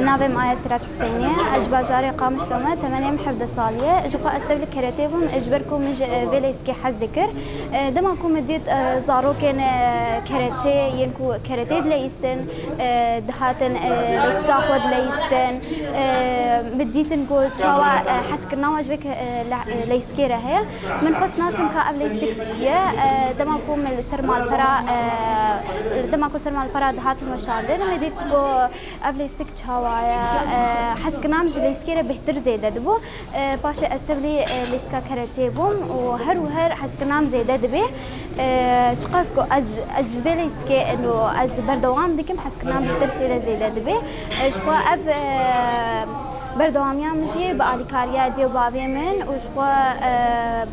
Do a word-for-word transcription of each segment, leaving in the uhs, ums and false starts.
Navê min Aya Sirac Husênî ye. Ez ji bajarê Qamişlo me, temenê min hevdeh salî ye. Ji xwe ez tevlî keretê bûm, ji ber ku min ji, e, vê leysikê hez dikir. E, dema ku min dît, e, zarokên, e, keretê, yên ku keretê dileyistin, e, dihatin, e, leysika xwe dileyistin, e, min dîtin ku çawa, e, hezkirina wan ji vê ke-, e, le-, e, leysikê re heye. Min xwest nas bim ka ev leystik çi ye. E, dema ku min li ser malpera, e, dema ku ser malpera dihatin weşandin, min dît ku ev leystik çawa ye. E, hezkirina min ji leysikê re bêhtir zêde dibû. E, paşê ez tevlî, e, leystika keretê bûm û her û her hezkirina min zêde dibê. E, çiqas ku ez, ez ji vê leystikê eno ez berdewam dikim, hezkirina min bêhtir tê de zêde dibê. E, ji xwe ev, e, berdewamiya min jî bi alîkariya dê û bavê min û ji xwe, e,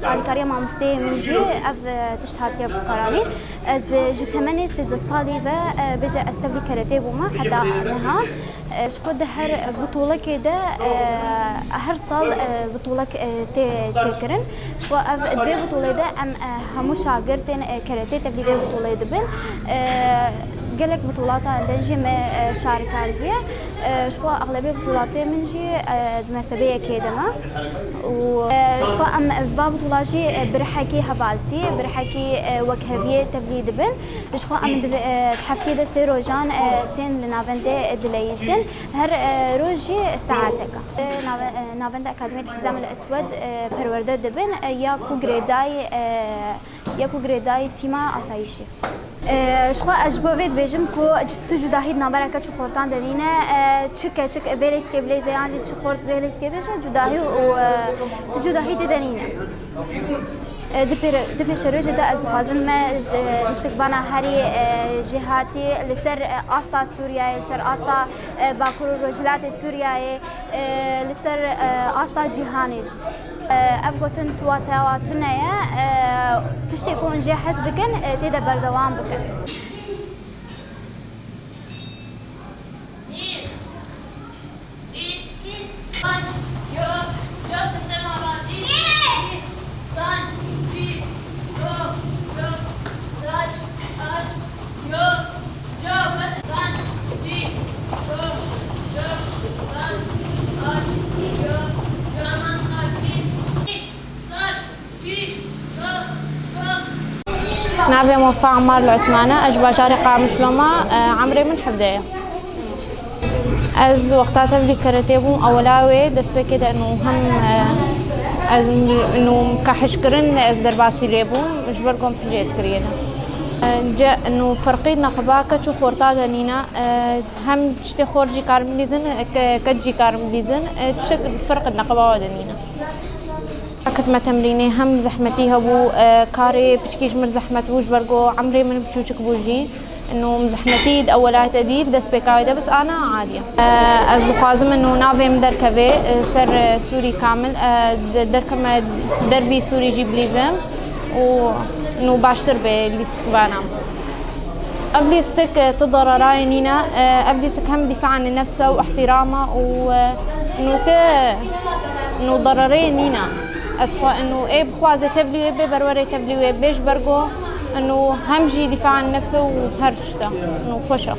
bi alîkariya mamosteyê min jî ev, e, tişt hatiye biqeranîn. Ez, e, ji temenê sêzdeh salî ve, e, bêje ez tevlî keretê bûme heta niha. E, ji xwe di her butûlekê de, e, her sal, e, butûlek, e, tê çêkirin. Ji xwe ev, di vê butûlê de em, e, hemû şagirtên, e, keretê tevlî vê butûlê dibin. E, gelek butûlata din jî me, e, şarikar bûye. E, ji xwe exlebê butûlatê min jî, e, di mertebê yekê de me. Û, e, ji xwe em va butûla jî, e, bi rihekî hevaltî, bi rihekî, e, wekheviyê tevlî dibin. Ji xwe em di vê, e, di heftê de sê rojan, e, tên li navendê dileyîsin. Her, e, roj jî saeteka. E, nave-, e, navenda Akademiyet Hizam el Eswed, e, perwerde dibin, e, ya ku girêdayî, e, ya ku girêdayî tîma asayîşê. E, ji xwe ez ji bo vê dibêjim ku tu cudahî di navbera keç û xortan de nîne, e, çi keçik vê leyskê bileyze yan jî çi xort vê leyskê bêje, cudahî û, e, tu cudahî tê de nîne. E, di pêre-, di pêşerojê de ez dixwazim me ji lîstikvana herî, e, jêhatî li ser, e, asta Sûriyeyê, li ser asta, e, Bakur û Rojhilatê Sûriyeyê, e, li ser, e, asta cîhanê jî. E, ev gotin tu wateya wa tune ye, e, tiştê ku hûn jê hez bikin, e, tê de berdewam bikin. Navê min Wefa Emar li Osman e, ez ji bajarê Qamişlo me, e, emrê min hevdeh ye. Ez wexta tevlî keretê bûm, ewela wê destpêkê de eno hem, e, ez eno kahişkirin ez derbasî lê bûm, ji ber ku em pijê dikiriyê ne. E, ce eno ferqî neqeba keç û xorta de nîne, e, hem tiştê xort jî karin bilîzin, ke-, keç jî karin bilîzin, e, tiştek ferq neqeba we de nîne. Ketime temrînê hem zehmetî hebû, e, karê piçkî ji min zehmet bû, ji ber ku emrê min biçûçik bû jî. Ino min zehmetî di ewelate dî, di destpêka wê de, bes ana adiye. E, ez dixwazim ino navê min derkeve, e, ser, e, Sûrî kamil, e, de-, derkeme dervî Sûrî jî bilîzim û ino baştir be lîstikvana min. Ev lîstik, e, tu dararayê nîne. E, ev lîstik hem dîfa anî nefs e û ihtirama û, e, nû te, nû dararê nîne. Ez xwe, nû ê bixwaze tevlî wê bê, berwerê tevlî wê bê, ji ber ku nû hem jî dîfa anî nefs e û her tişt e. Nû xweş e.